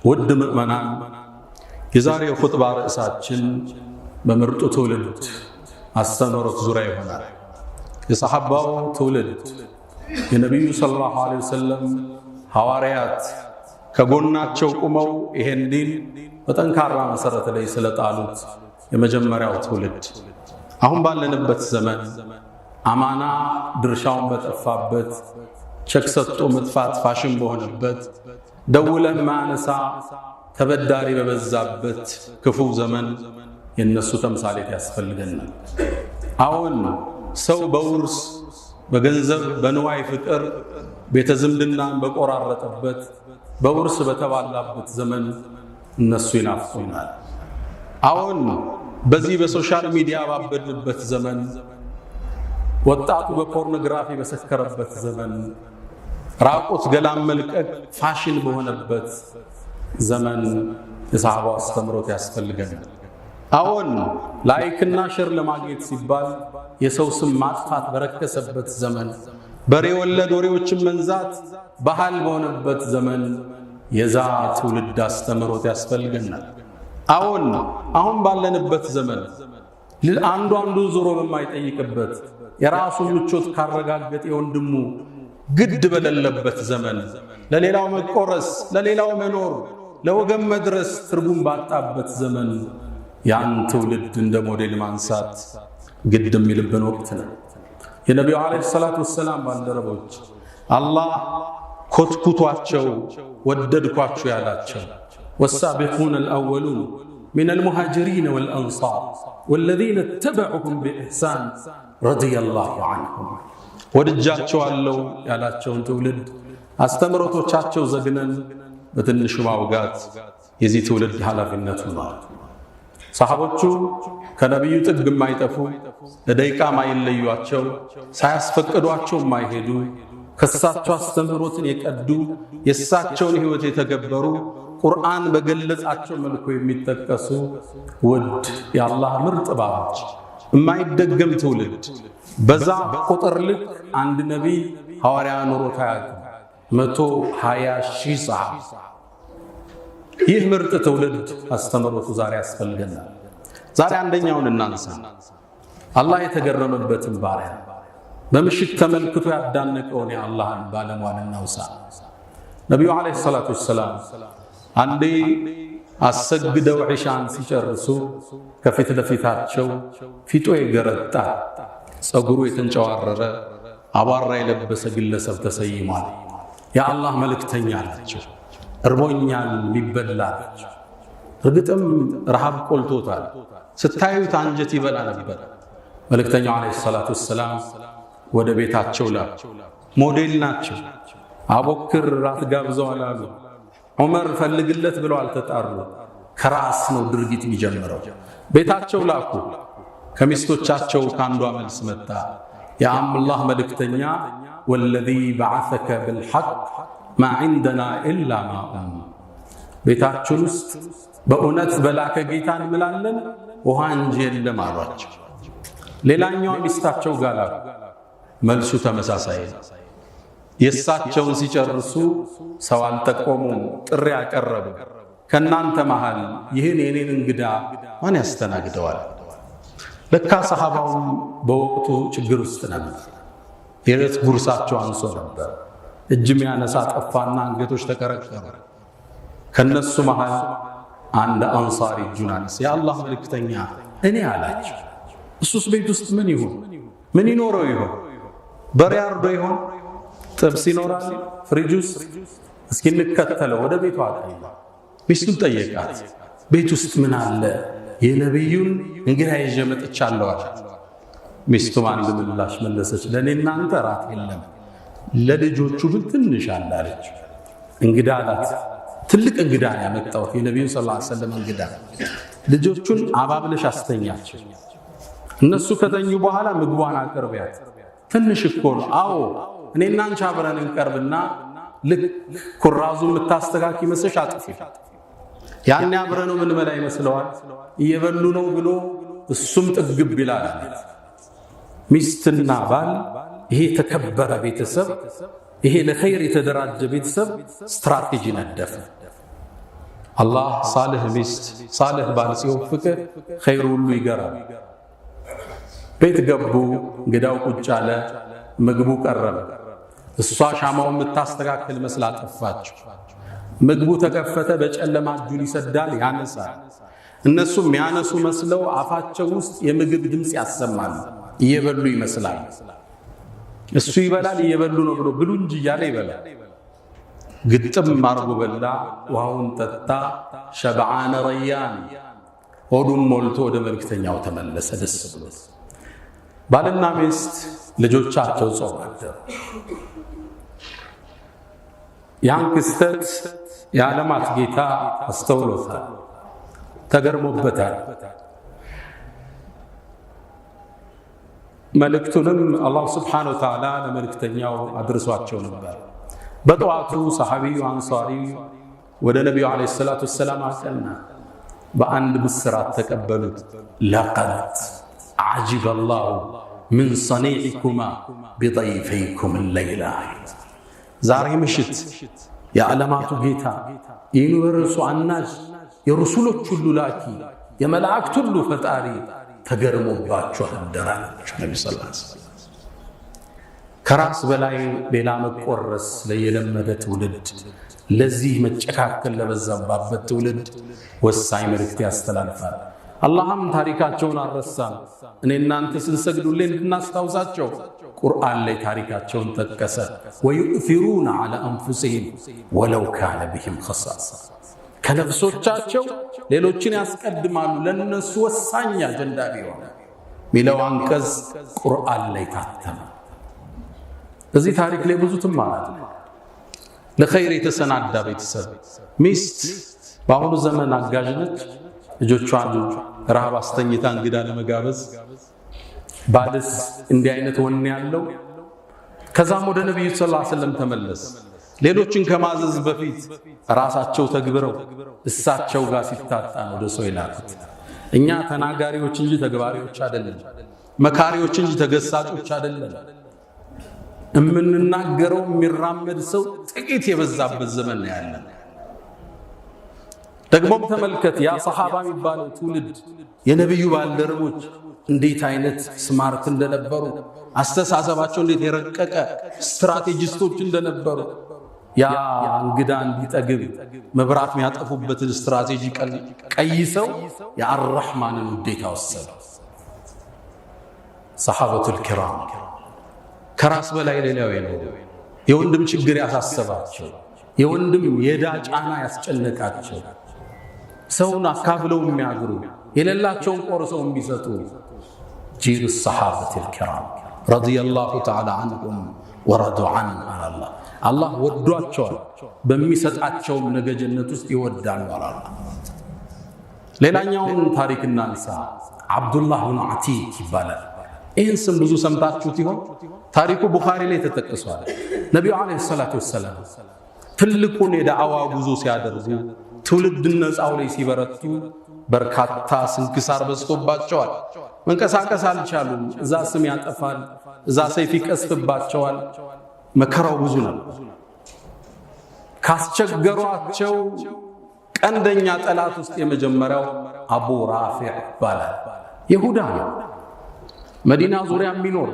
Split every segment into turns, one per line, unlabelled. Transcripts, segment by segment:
ውድ ምዕመናን፣ የዛሬው ኹጥባ ርዕሳችን በምርጡ ትውልድ አስተምህሮት ዙሪያ ይሆናል። የሰሐባው ትውልድ፣ የነቢዩ صلى الله عليه وسلم ሐዋርያት ከጎናቸው ቁመው ይሄን ዲን በጠንካራ መሰረት ላይ ስለጣሉት የመጀመሪያው ትውልድ፣ አሁን ባለንበት ዘመን አማና ድርሻውን በጠፋበት፣ ቸክ ሰጥቶ መጥፋት ፋሽን በሆነበት፣ ደውለን ማያነሳ ተበዳሪ በበዛበት ክፉ ዘመን የነሱ ተምሳሌት ያስፈልገናል። አሁን ሰው በውርስ፣ በገንዘብ፣ በንዋይ ፍቅር ቤተ ዝምድናን በቆራረጠበት፣ በውርስ በተባላበት ዘመን እነሱ ይናፍቁናል። አሁን በዚህ በ social media ባበድንበት ዘመን፣ ወጣቱ በፖርኖግራፊ በሰከረበት ዘመን፣ ራቁት ገላን መልቀቅ ፋሽን በሆነበት ዘመን የሰሃባው አስተምሮት ያስፈልገናል። አዎን፣ like ና share ለማግኘት ሲባል የሰው ስም ማጥፋት በረከሰበት ዘመን፣ በሬ ወለድ ወሬዎችን መንዛት ባህል በሆነበት ዘመን የዛ ትውልድ አስተምሮት ያስፈልገናል። አዎን፣ አሁን ባለንበት ዘመን አንዱ አንዱን ዞሮ በማይጠይቅበት፣ የራሱ ምቾት ካረጋገጠ የወንድሙ ግድ በሌለበት ዘመን፣ ለሌላው መቆረስ፣ ለሌላው መኖር፣ ለወገን መድረስ ትርጉም ባጣበት ዘመን ያን ትውልድ እንደ ሞዴል ማንሳት ግድ የሚልብን ወቅት ነው። የነቢዩ عليه الصلاة والسلام ባልደረቦች፣ አላህ ኮትኩቷቸው ወደድኳችሁ ያላቸው፣ والسابقون الأولون من المهاجرين والأنصار والذين اتبعوهم بإحسان رضي الله عنهم፣ ወድጃቸዋለሁ ያላቸውን ትውልድ አስተምህሮቶቻቸው ዘግነን በትንሹ ማውጋት የዚህ ትውልድ ኃላፊነቱ ነው። ሰሃቦቹ ከነቢዩ ጥግ የማይጠፉ፣ ለደቂቃ ማይለዩአቸው፣ ሳያስፈቅዷቸው የማይሄዱ፣ ከእሳቸው አስተምህሮትን የቀዱ፣ የእሳቸውን ሕይወት የተገበሩ፣ ቁርአን በገለጻቸው መልኩ የሚጠቀሱ ውድ የአላህ ምርጥ ባሮች፣ የማይደገም ትውልድ። በዛ ቁጥር ልክ አንድ ነቢይ ሐዋርያ ኖሮት አያውቅም። 120,000 ሰሃባ። ይህ ምርጥ ትውልድ አስተምህሮቱ ዛሬ ያስፈልገናል። ዛሬ አንደኛውን እናንሳ። አላህ የተገረመበትን ባሪያ፣ በምሽት ተመልክቶ ያዳነቀውን የአላህን ባለሟል እናውሳ። ነቢዩ عليه الصلاة والسلام አንዴ አሰግደው ዒሻን ሲጨርሱ ከፊት ለፊታቸው ፊቱ የገረጣ፣ ፀጉሩ የተንጨዋረረ፣ አቧራ የለበሰ ግለሰብ ተሰይሟል። የአላህ መልእክተኛ ናቸው። እርቦኛል፣ የሚበላ። እርግጥም ረሃብ ቆልቶታል። ስታዩት አንጀት ይበላ ነበር። መልእክተኛው عليه الصلاة والسلام ወደ ቤታቸው ላኩ። ሞዴል ናቸው። አቡበክር ራት ጋብዘው አላሉ። ዑመር ፈልግለት ብለው አልተጣሩ። ከራስ ነው ድርጊት የሚጀምረው። ቤታቸው ላኩ። ከሚስቶቻቸው ከአንዷ መልስ መጣ። የአላህ መልእክተኛ፣ والذي بعثك بالحق ما عندنا إلا ماء፣ ቤታችን ውስጥ በእውነት በላከ ጌታ እንምላለን ውሃ እንጂ የለም አሏቸው። ሌላኛዋ ሚስታቸው ጋር ላኩ። መልሱ ተመሳሳይ ነው። የእሳቸውን ሲጨርሱ ሰው አልጠቆሙም፣ ጥሪ አቀረቡ። ከእናንተ መሃል ይህን የኔን እንግዳ ማን ያስተናግደዋል? ለካ ሰሃባውም በወቅቱ ችግር ውስጥ ነበር። የዕለት ጉርሳቸው አንሶ ነበር። እጅ የሚያነሳ ጠፋና አንገቶች ተቀረቀሩ። ከነሱ መሃል አንድ አንሳሪ እጁን አነሳ። የአላህ መልእክተኛ፣ እኔ አላቸው። እሱስ ቤት ውስጥ ምን ይሁን፣ ምን ይኖረው ይሆን? በሬ አርዶ ይሆን? ጥብስ ይኖራል ፍሪጅ ውስጥ? እስኪ እንከተለው። ወደ ቤቱ አቀና። ሚስቱን ጠየቃት። ቤት ውስጥ ምን አለ? የነቢዩን እንግዳ ይዤ መጥቻለሁ አላት። ሚስቱም አንድ ምላሽ መለሰች። ለእኔ እናንተ ራት የለም፣ ለልጆቹ ግን ትንሽ አለ አለች። እንግዳ አላት። ትልቅ እንግዳ ነው ያመጣሁት፣ የነቢዩን صلى الله عليه وسلم እንግዳ። ልጆቹን አባብለሽ አስተኛቸው። እነሱ ከተኙ በኋላ ምግቧን አቅርቢያት። ትንሽ እኮ ነው። አዎ፣ እኔና አንቺ አብረን እንቀርብና ልክ ኩራዙ የምታስተካክ ይመስልሽ አጥፊ። ያኔ አብረን ነው የምንበላ ይመስለዋል። እየበሉ ነው ብሎ እሱም ጥግብ ይላል። ሚስትና ባል፣ ይሄ የተከበረ ቤተሰብ፣ ይሄ ለኸይር የተደራጀ ቤተሰብ ስትራቴጂ ነደፈ። አላህ ሳልህ ሚስት ሳልህ ባል ሲወፍቅህ ኸይሩ ሁሉ ይገራል። ቤት ገቡ፣ እንግዳው ቁጭ አለ፣ ምግቡ ቀረበ። እሷ ሻማውን የምታስተካክል መስላ ጠፋች። ምግቡ ተከፈተ፣ በጨለማ እጁን ይሰዳል፣ ያነሳል። እነሱም ያነሱ መስለው አፋቸው ውስጥ የምግብ ድምፅ ያሰማሉ። እየበሉ ይመስላል። እሱ ይበላል፣ እየበሉ ነው ብሎ ብሉ እንጂ እያለ ይበላል። ግጥም አርጎ በላ፣ ውሃውን ጠጣ። شبعان ريان ሆዱም ሞልቶ ወደ መልእክተኛው ተመለሰ ደስ ብሎት። ባልና ሚስት ልጆቻቸው ጾም አደሩ። ያን ክስተት የዓለማት ጌታ አስተውሎታል፣ ተገርሞበታል። መልእክቱንም አላሁ ስብሓነሁ ወተዓላ ለመልእክተኛው አድርሷቸው ነበር። በጠዋቱ ሰሐቢዩ አንሷሪዩ ወደ ነቢዩ ዓለይሂ ሰላቱ ወሰላም አቀና። በአንድ ብስራት ተቀበሉት። ለቀድ ዓጂበ አላሁ ምን ሰኒዕኩማ ቢጠይፈይኩም ሌይላ። ዛሬ ምሽት የዓለማቱ ጌታ የዩኒቨርሱ አናዥ የሩሱሎች ሁሉ ላኪ የመላእክት ሁሉ ፈጣሪ ተገርሞባችሁ አደረ አላቸው ነቢ ስ ከራስ በላይ ሌላ መቆረስ ለየለመደ ትውልድ፣ ለዚህ መጨካከል ለበዛባበት ትውልድ ወሳኝ መልእክት ያስተላልፋል። አላህም ታሪካቸውን አልረሳም። እኔ እናንተ ስንሰግዱሌ እንድናስታውሳቸው ቁርአን ላይ ታሪካቸውን ጠቀሰ። ويؤثرون على أنفسهم ولو كان بهم خصاصة። ከነፍሶቻቸው ሌሎችን ያስቀድማሉ ለነሱ ወሳኝ አጀንዳ ቢሆን ሚለው አንቀጽ ቁርአን ላይ ታተመ። እዚህ ታሪክ ላይ ብዙ ትማራለህ። ለኸይር የተሰናዳ ቤተሰብ ሚስት በአሁኑ ዘመን አጋዥ ነች። ልጆቿን ረሃብ አስተኝታ እንግዳ ለመጋበዝ፣ ባልስ እንዲህ አይነት ወኔ ያለው። ከዛም ወደ ነቢዩ صلى الله عليه وسلم ተመለስ። ሌሎችን ከማዘዝ በፊት ራሳቸው ተግብረው እሳቸው ጋር ሲታጣ ነው ወደ ሰው የላኩት። እኛ ተናጋሪዎች እንጂ ተግባሪዎች አይደለም። መካሪዎች እንጂ ተገሳጮች አይደለም። የምንናገረው የሚራመድ ሰው ጥቂት የበዛበት ዘመን ነው ያለን። ደግሞም ተመልከት፣ ያ ሰሓባ የሚባለው ትውልድ የነቢዩ ባልደረቦች እንዴት አይነት smart እንደነበሩ፣ አስተሳሰባቸው እንዴት የረቀቀ ስትራቴጂስቶች እንደነበሩ፣ ያ እንግዳ እንዲጠግብ መብራት የሚያጠፉበትን ስትራቴጂ ቀይሰው የአራሕማንን ውዴታ ወሰዱ። صحابة الكرام ከራስ በላይ ሌላው የለው። የወንድም ችግር ያሳሰባቸው፣ የወንድም የዕዳ ጫና ያስጨነቃቸው፣ ሰውን አካፍለው የሚያግሩ፣ የሌላቸውን ቆርሰው የሚሰጡ جيل الصحابة الكرام رضي الله تعالى عنهم ورضوا عنه አላህ አላህ ወዷቸዋል። በሚሰጣቸውም ነገ ጀነት ውስጥ ይወዳሉ አላህ። ሌላኛውን ታሪክ እናንሳ። ዓብዱላህ ብኑ ዓቲክ ይባላል። ይህን ስም ብዙ ሰምታችሁት ይሆን? ታሪኩ ቡኻሪ ላይ ተጠቅሷል። ነቢዩ عليه الصلاة والسلام ትልቁን የዳዕዋ ጉዞ ሲያደርጉ ትውልድ ነፃው ላይ ሲበረቱ በርካታ ስንክሳር በዝቶባቸዋል። መንቀሳቀስ አልቻሉም። እዛ ስም ያጠፋል፣ እዛ ሰይፍ ይቀስፍባቸዋል። መከራው ብዙ ነው። ካስቸገሯቸው ቀንደኛ ጠላት ውስጥ የመጀመሪያው አቡ ራፊዕ ይባላል። ይሁዳ ነው። መዲና ዙሪያ የሚኖር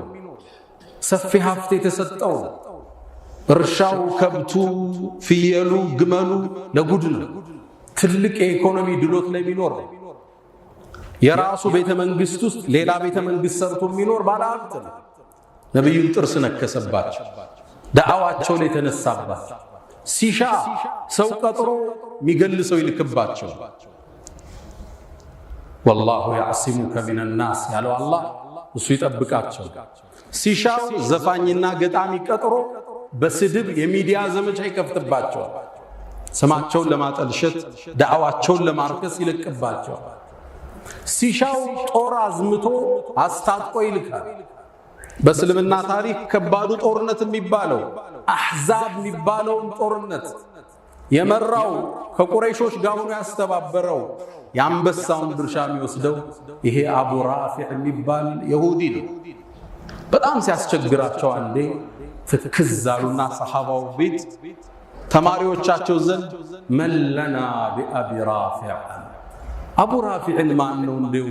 ሰፊ ሀብት የተሰጠው፣ እርሻው፣ ከብቱ፣ ፍየሉ፣ ግመሉ ለጉድ ነው። ትልቅ የኢኮኖሚ ድሎት ላይ የሚኖር፣ የራሱ ቤተ መንግስት ውስጥ ሌላ ቤተ መንግስት ሰርቶ የሚኖር ባለሀብት ነው። ነቢዩን ጥርስ ነከሰባቸው፣ ዳዕዋቸው ላይ የተነሳባቸው፣ ሲሻ ሰው ቀጥሮ የሚገል ሰው ይልክባቸው። والله يعصمك من الناس ያለው አላህ እሱ ይጠብቃቸው። ሲሻው ዘፋኝና ገጣሚ ቀጥሮ በስድብ የሚዲያ ዘመቻ ይከፍትባቸዋል። ስማቸውን ለማጠልሸት ዳዕዋቸውን ለማርከስ ይለቅባቸዋል። ሲሻው ጦር አዝምቶ አስታጥቆ ይልካል። በእስልምና ታሪክ ከባዱ ጦርነት የሚባለው አሕዛብ የሚባለውን ጦርነት የመራው፣ ከቁረይሾች ጋር ሆኖ ያስተባበረው፣ የአንበሳውን ድርሻ የሚወስደው ይሄ አቡ ራፊዕ የሚባል የሁዲ ነው። በጣም ሲያስቸግራቸው አንዴ ትክዝ አሉና ሰሓባው ቤት ተማሪዎቻቸው ዘንድ من لنا بأبي رافع፣ አቡ ራፊዕን ማን ነው እንዲሁ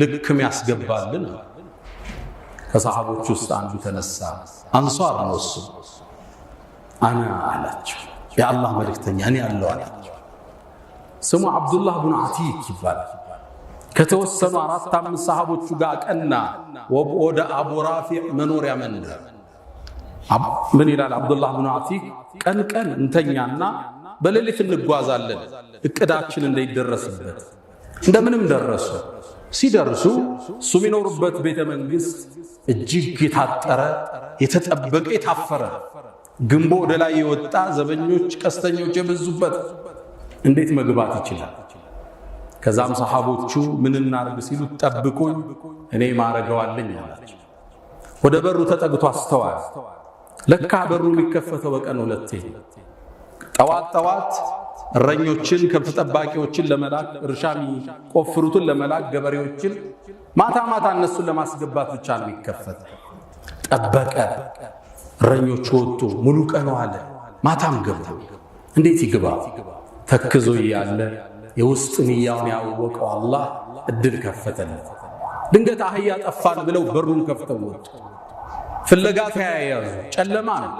ልክም ያስገባልን? ከሰሓቦች ውስጥ አንዱ ተነሳ። አንሷር ነው እሱ። أنا አላቸው፣ የአላህ መልእክተኛ እኔ አለው አላቸው። ስሙ ዓብዱላህ ብኑ ዓቲክ ይባላል። ከተወሰኑ አራት አምስት ሰሓቦቹ ጋር ቀና ወደ አቡ ራፊዕ መኖሪያ መንደር። ምን ይላል ዓብዱላህ ብኑ ዓቲክ? ቀን ቀን እንተኛና በሌሊት እንጓዛለን፣ እቅዳችን እንዳይደረስበት። እንደምንም ደረሱ። ሲደርሱ እሱ የሚኖሩበት ቤተ መንግስት እጅግ የታጠረ፣ የተጠበቀ፣ የታፈረ፣ ግንቦ ወደ ላይ የወጣ፣ ዘበኞች፣ ቀስተኞች የበዙበት፣ እንዴት መግባት ይችላል? ከዛም ሰሓቦቹ ምን እናርግ ሲሉ ጠብቁኝ፣ እኔ ማረገዋለኝ አላቸው። ወደ በሩ ተጠግቶ አስተዋል። ለካ በሩ የሚከፈተው በቀን ሁለቴ፣ ጠዋት ጠዋት እረኞችን፣ ከብት ጠባቂዎችን ለመላክ፣ እርሻ የሚቆፍሩትን ለመላክ ገበሬዎችን፣ ማታ ማታ እነሱን ለማስገባት ብቻ ነው የሚከፈት። ጠበቀ። እረኞቹ ወጡ። ሙሉ ቀኑ አለ። ማታም ገቡ። እንዴት ይግባ? ተክዞ እያለ የውስጥ ንያውን ያወቀው አላህ እድል ከፈተለት። ድንገት አህያ ጠፋን ብለው በሩን ከፍተው ወጡ። ፍለጋ ተያያዙ። ጨለማ ነው፣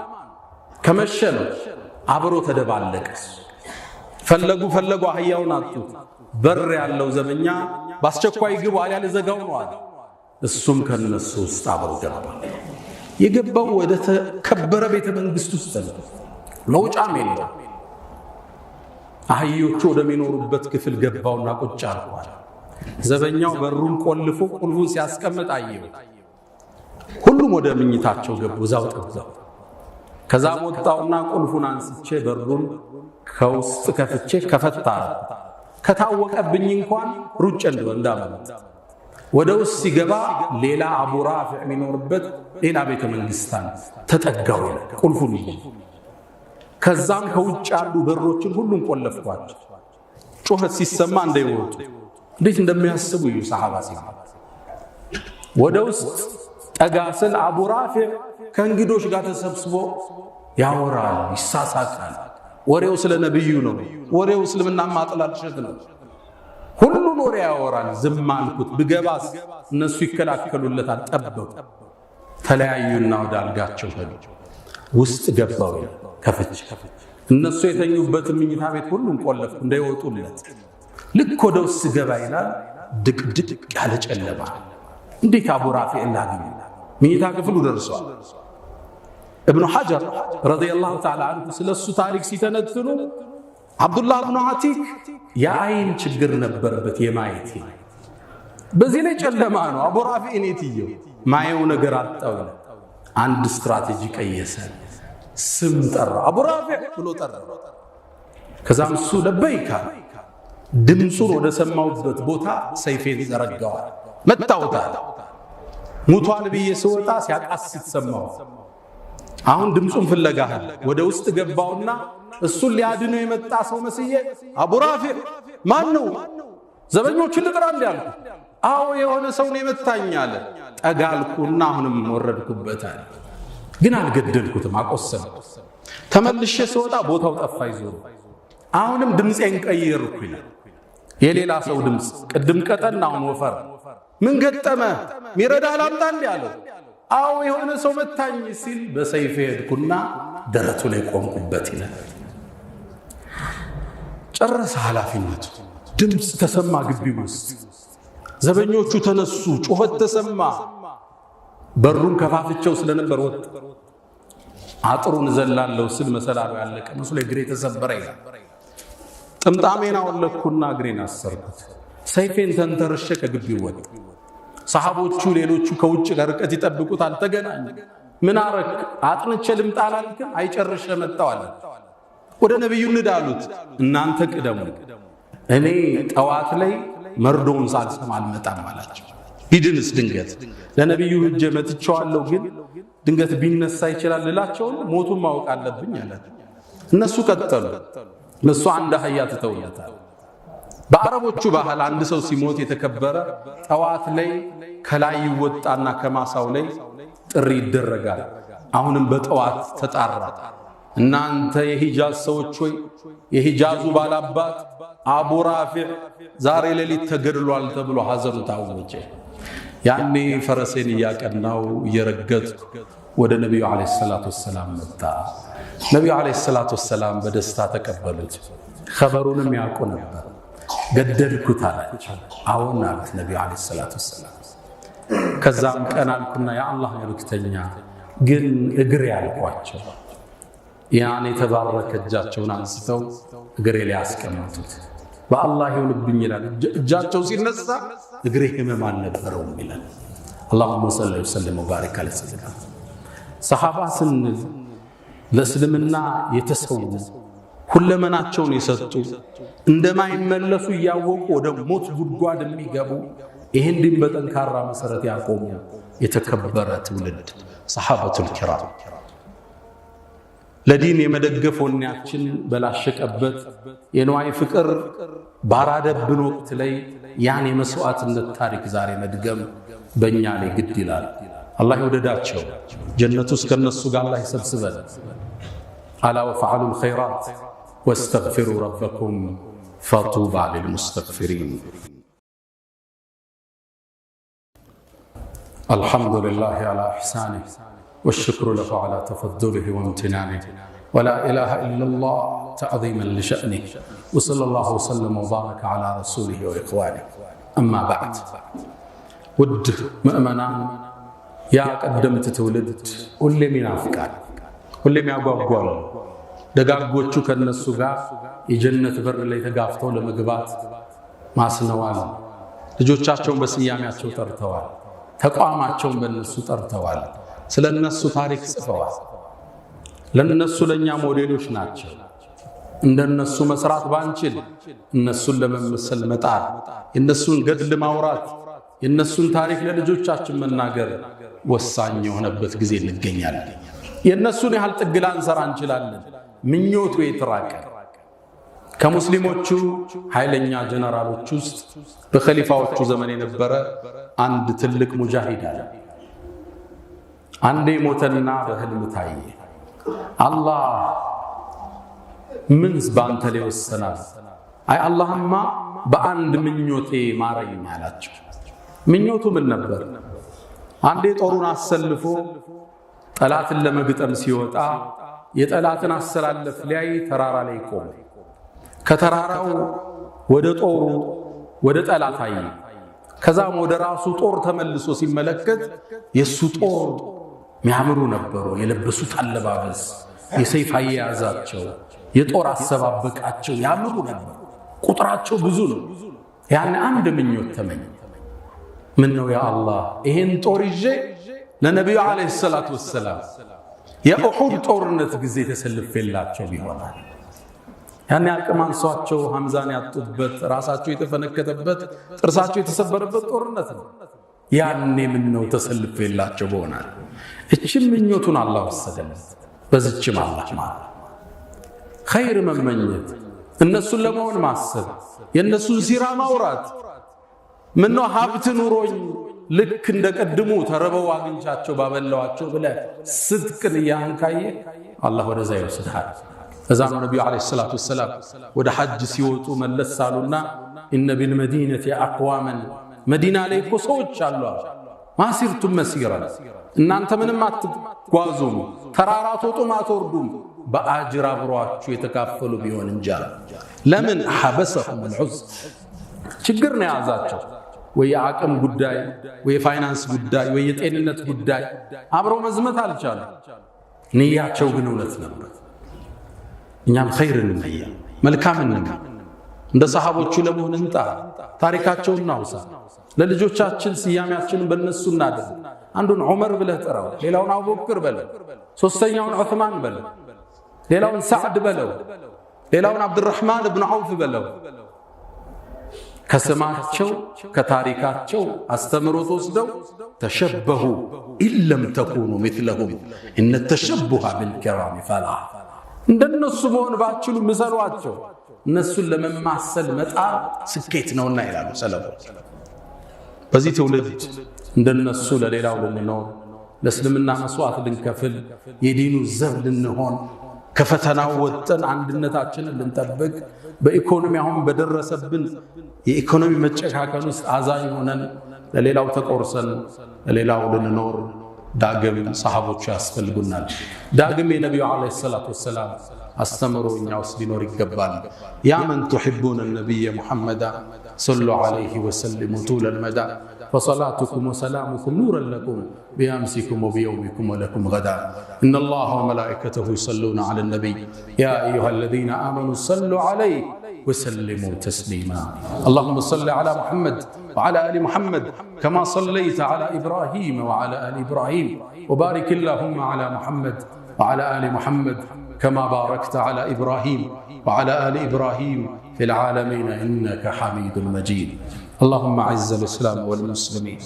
ከመሸ ነው። አብሮ ተደባለቀ። ፈለጉ ፈለጉ፣ አህያውን አጡት። በር ያለው ዘበኛ በአስቸኳይ ግቡ አልያ ልዘጋው ነው አለ። እሱም ከነሱ ውስጥ አብሮ ገባ። የገባው ወደ ተከበረ ቤተ መንግስት ውስጥ ነው። መውጫም የለም። አህዮቹ ወደሚኖሩበት ክፍል ገባውና ቁጭ አልኳል። ዘበኛው በሩን ቆልፎ ቁልፉን ሲያስቀምጥ አየው። ሁሉም ወደ ምኝታቸው ገቡ። እዛው ጠብቀው። ከዛም ወጣውና ቁልፉን አንስቼ በሩን ከውስጥ ከፍቼ ከፈታ ከታወቀብኝ እንኳን ሩጬ እንዳመልጥ። ወደ ውስጥ ሲገባ ሌላ አቡ ራፊዕ የሚኖርበት ሌላ ቤተ መንግስታን ተጠጋው ቁልፉን ይዤ። ከዛም ከውጭ ያሉ በሮችን ሁሉን ቆለፍኳቸው። ጩኸት ሲሰማ እንዳይወጡ። እንዴት እንደሚያስቡ እዩ ሰሓባ ሲባል። ወደ ውስጥ ጠጋ ስል አቡ ራፊዕ ከእንግዶች ጋር ተሰብስቦ ያወራል፣ ይሳሳቃል። ወሬው ስለ ነብዩ ነው። ወሬው እስልምና ማጥላሸት ነው። ሁሉን ወሬ ያወራል። ዝም አልኩት። ብገባስ እነሱ ይከላከሉለታል። ጠበቁ። ተለያዩና ወደ አልጋቸው ሄዱ። ውስጥ ገባው ከፍቼ እነሱ የተኙበትን ምኝታ ቤት ሁሉን ቆለፍኩ እንዳይወጡለት። ልክ ወደ ውስጥ ገባ ይላል፣ ድቅድቅ ያለ ጨለማ። እንዴት አቡ ራፊዕ ላግኝ? ምኝታ ክፍሉ ደርሷል። እብኑ ሐጀር رضي الله تعالى عنه ስለሱ ታሪክ ሲተነትኑ ዓብዱላህ ብኑ ዓቲክ የአይን ችግር ነበረበት፣ የማየት። በዚህ ላይ ጨለማ ነው። አቡ ራፊዕ እኔትየው ማየው ነገር አጣው። አንድ ስትራቴጂ ቀየሰ። ስም ጠራ። አቡ ራፊዕ ብሎ ጠራ። ከዛም እሱ لبيك። ድምፁን ወደ ሰማውበት ቦታ ሰይፌን ዘረጋዋል። መታውታል። ሙቷል ብዬ ስወጣ ሲያቃስት ሰማው። አሁን ድምፁን ፍለጋህል ወደ ውስጥ ገባውና እሱን ሊያድነው የመጣ ሰው መስዬ አቡ ራፊዕ ማን ነው? ዘበኞቹን ልጥራ እንዲ አልኩ። አዎ የሆነ ሰው ነው የመታኝ አለ። ጠጋልኩና አሁንም ወረድኩበት አለ። ግን አልገደልኩትም፣ አቆሰልኩት። ተመልሼ ስወጣ ቦታው ጠፋ ይዞ። አሁንም ድምፄን ቀየርኩ ይላል። የሌላ ሰው ድምፅ፣ ቅድም ቀጠን አሁን ወፈር። ምን ገጠመ? ሚረዳህ ላምጣ እንዲ አለው። አዎ የሆነ ሰው መታኝ ሲል በሰይፌ ሄድኩና ደረቱ ላይ ቆምኩበት ይላል። ጨረሰ ኃላፊነቱ። ድምፅ ተሰማ ግቢ ውስጥ። ዘበኞቹ ተነሱ፣ ጩኸት ተሰማ። በሩን ከፋፍቸው ስለነበር ወጣ። አጥሩን ዘላለው ስል መሰላሉ ያለቀ መስሎ እግሬ ተሰበረ ይላል። ጥምጣሜን አወለቅኩና እግሬን አሰርኩት። ሰይፌን ተንተርሼ ከግቢው ወጣ። ሰሃቦቹ ሌሎቹ ከውጭ ከርቀት ይጠብቁታል። ተገናኙ። ምን አረክ? አጥንቼ ልምጣ አላልክም? አይጨርሼ መጣሁ አለ። ወደ ነቢዩ እንሂድ አሉት። እናንተ ቅደሙ፣ እኔ ጠዋት ላይ መርዶውን ሳልሰማ አልመጣም አላቸው። ቢድንስ ድንገት ለነቢዩ ሂጄ መትቼዋለሁ፣ ግን ድንገት ቢነሳ ይችላል ልላቸውን ሞቱን ማወቅ አለብኝ አላቸው። እነሱ ቀጠሉ። እነሱ አንድ አህያ ትተውለታል። በአረቦቹ ባህል አንድ ሰው ሲሞት የተከበረ ጠዋት ላይ ከላይ ይወጣና ከማሳው ላይ ጥሪ ይደረጋል። አሁንም በጠዋት ተጣራ። እናንተ የሂጃዝ ሰዎች ሆይ የሂጃዙ ባላባት አቡ ራፊዕ ዛሬ ሌሊት ተገድሏል ተብሎ ሐዘኑ ታወጀ። ያኔ ፈረሴን እያቀናው እየረገጥኩ ወደ ነቢዩ ዓለይሂ ሰላቱ ወሰላም መጣ። ነቢዩ ዓለይሂ ሰላቱ ወሰላም በደስታ ተቀበሉት። ኸበሩንም ያውቁ ነበር። ገደልኩት አላቸው። አዎን አሉት ነቢዩ ዓለይሂ ሰላቱ ወሰላም። ከዛም ቀን አልኩና የአላህ መልእክተኛ ግን እግሬ አልኳቸው። ያን የተባረከ እጃቸውን አንስተው እግሬ ላይ አስቀመጡት። በአላህ ይሁንብኝ ይላል። እጃቸው ሲነሳ እግሬ ህመም አልነበረውም ይላል። اللهم صل وسلم وبارك على سيدنا። ሰሓባ ስንል ለእስልምና የተሰዉ ሁለመናቸውን የሰጡ እንደማይመለሱ እያወቁ ወደ ሞት ጉድጓድ የሚገቡ ይህን ዲን በጠንካራ መሰረት ያቆሙ የተከበረ ትውልድ ሰሓበቱል ኪራም። ለዲን የመደገፍ ወኔያችን በላሸቀበት የንዋይ ፍቅር ባራደብን ወቅት ላይ ያን የመስዋዕትነት ታሪክ ዛሬ መድገም በእኛ ላይ ግድ ይላል። አላህ ይወደዳቸው፣ ጀነቱ ውስጥ ከነሱ ጋር አላህ ይሰብስበን። ألا وافعلوا الخيرات واستغفروا ربكم فطوبى للمستغفرين። الحمد لله على إحسانه والشكر له على تفضله وامتنانه ولا إله إلا الله تعظيما لشأنه وصلى الله وسلم وبارك على رسوله وإخوانه أما بعد። ውድ ምእመናን፣ ያ ቀደምት ትውልድ ሁሌም ይናፍቃል፣ ሁሌም ያጓጓል። ደጋጎቹ ከነሱ ጋር የጀነት በር ላይ ተጋፍተው ለመግባት ማስነዋል። ልጆቻቸውን በስያሜያቸው ጠርተዋል። ተቋማቸውን በእነሱ ጠርተዋል። ስለ እነሱ ታሪክ ጽፈዋል። ለነሱ ለኛ ሞዴሎች ናቸው። እንደነሱ መስራት ባንችል እነሱን ለመመሰል መጣር፣ የእነሱን ገድል ማውራት፣ የእነሱን ታሪክ ለልጆቻችን መናገር ወሳኝ የሆነበት ጊዜ እንገኛለን። የእነሱን ያህል ጥግ ላንሰራ እንችላለን። ምኞቱ የተራቀ ከሙስሊሞቹ ኃይለኛ ጀነራሎች ውስጥ በኸሊፋዎቹ ዘመን የነበረ አንድ ትልቅ ሙጃሂድ አለ። አንዴ ሞተና በህልም ታየ። አላህ ምን በአንተ ላይ ወሰናል? አይ አላህማ በአንድ ምኞቴ ማረኝ አላቸው። ምኞቱ ምን ነበር? አንዴ ጦሩን አሰልፎ ጠላትን ለመግጠም ሲወጣ የጠላትን አሰላለፍ ሊያይ ተራራ ላይ ቆመ። ከተራራው ወደ ጦሩ ወደ ጠላት አየ። ከዛም ወደ ራሱ ጦር ተመልሶ ሲመለከት የሱ ጦር የሚያምሩ ነበሩ። የለበሱት አለባበስ፣ የሰይፍ አያያዛቸው፣ የጦር አሰባበቃቸው ያምሩ ነበር። ቁጥራቸው ብዙ ነው። ያን አንድ ምኞት ተመኘ። ምን ነው ያ አላህ ይሄን ጦር ይዤ ለነቢዩ ዓለይሂ ሰላቱ ወሰላም የኡሑድ ጦርነት ጊዜ ተሰልፌላቸው ቢሆናል። ያን አቅም አንሷቸው ሐምዛን ያጡበት፣ ራሳቸው የተፈነከተበት፣ ጥርሳቸው የተሰበረበት ጦርነት ነው። ያኔ ምን ነው ተሰልፌላቸው በሆናል። እችም ምኞቱን አላህ ወሰደለት። በዝችም አላህ ማለት ኸይር መመኘት፣ እነሱን ለመሆን ማሰብ፣ የእነሱን ሲራ ማውራት። ምነው ሀብት ኑሮኝ ልክ እንደ ቀድሙ ተርበው አግኝቻቸው ባበላዋቸው ብለህ ስድቅን እያህን ካየ አላህ ወደዛ ይወስድሃል። እዛ ነው ነቢዩ ዓለይሂ ሰላቱ ወሰላም ወደ ሐጅ ሲወጡ መለስ አሉና إن بالمدينة أقواما፣ መዲና ላይ እኮ ሰዎች አሉ። ما سرتم مسيرا፣ እናንተ ምንም አትጓዙም፣ ተራራ አትወጡም አትወርዱም፣ በአጅር አብሯችሁ የተካፈሉ ቢሆን እንጂ። ለምን حبسهم الحزن፣ ችግር ነው የያዛቸው፣ ወይ የአቅም ጉዳይ፣ ወይ የፋይናንስ ጉዳይ፣ ወይ የጤንነት ጉዳይ፣ አብረው መዝመት አልቻሉ። ንያቸው ግን እውነት ነበር። እኛም ኸይር እንመኝ፣ መልካም እንመኝ፣ እንደ ሰሃቦቹ ለመሆን እንጣር፣ ታሪካቸውን እናውሳ፣ ለልጆቻችን ስያሜያችንን በእነሱ እናድርግ። አንዱን ዑመር ብለህ ጥራው፣ ሌላውን አቡበክር በለው፣ ሶስተኛውን ዑስማን በለው፣ ሌላውን ሳዕድ በለው፣ ሌላውን አብዱራህማን እብኑ ዐውፍ በለው። ከስማቸው ከታሪካቸው አስተምሮት ወስደው تشبهوا إن لم تكونوا مثلهم إن التشبه بالكرام فلاح። እንደነሱ መሆን ባትችሉ ምሰሏቸው። እነሱን ለመማሰል መጣር ስኬት ነውና ይላሉ ሰለፎች። በዚህ ትውልድ እንደነሱ ለሌላው ልንኖር፣ ለእስልምና መስዋዕት ልንከፍል፣ የዲኑ ዘብ ልንሆን ከፈተናው ወጥተን አንድነታችንን ልንጠብቅ፣ በኢኮኖሚ አሁን በደረሰብን የኢኮኖሚ መጨካከን ውስጥ አዛኝ ሆነን ለሌላው ተቆርሰን ለሌላው ልንኖር ዳግም ሰሃቦቹ ያስፈልጉናል። ዳግም የነቢዩ ዓለይሂ ሰላቱ ወሰላም አስተምሮ እኛ ውስጥ ሊኖር ይገባል። ያ መን ቱሒቡነ ነቢየ ሙሐመዳ ሰሉ ዓለይሂ ወሰሊሙ ጡለል መዳ فصلاتكم وسلامكم نورا لكم بأمسكم وبيومكم ولكم غدا إن الله وملائكته يصلون على النبي يا أيها الذين آمنوا صلوا عليه وسلموا تسليما اللهم صل على محمد وعلى آل محمد كما صليت على إبراهيم وعلى آل إبراهيم وبارك اللهم على محمد وعلى آل محمد كما باركت على إبراهيم وعلى آل إبراهيم في العالمين إنك حميد مجيد اللهم أعز الإسلام والمسلمين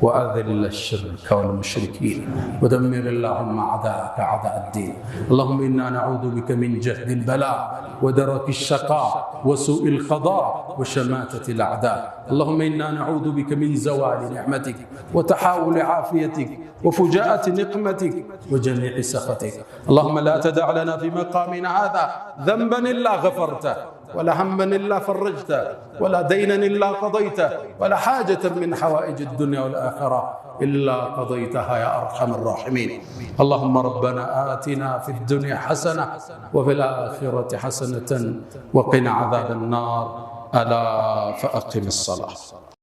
وأذل الشرك والمشركين ودمر اللهم أعداءك أعداء الدين اللهم إنا نعوذ بك من جهد البلاء ودرك الشقاء وسوء القضاء وشماتة الأعداء اللهم إنا نعوذ بك من زوال نعمتك وتحاول عافيتك وفجاءة نقمتك وجميع سخطك اللهم لا تدع لنا في مقامنا هذا ذنبا إلا غفرته ولا هما إلا فرجته ولا دينا إلا قضيته ولا حاجة من حوائج الدنيا والآخرة إلا قضيتها يا أرحم الراحمين اللهم ربنا آتنا في الدنيا حسنة وفي الآخرة حسنة وقنا عذاب النار ألا فأقم الصلاة.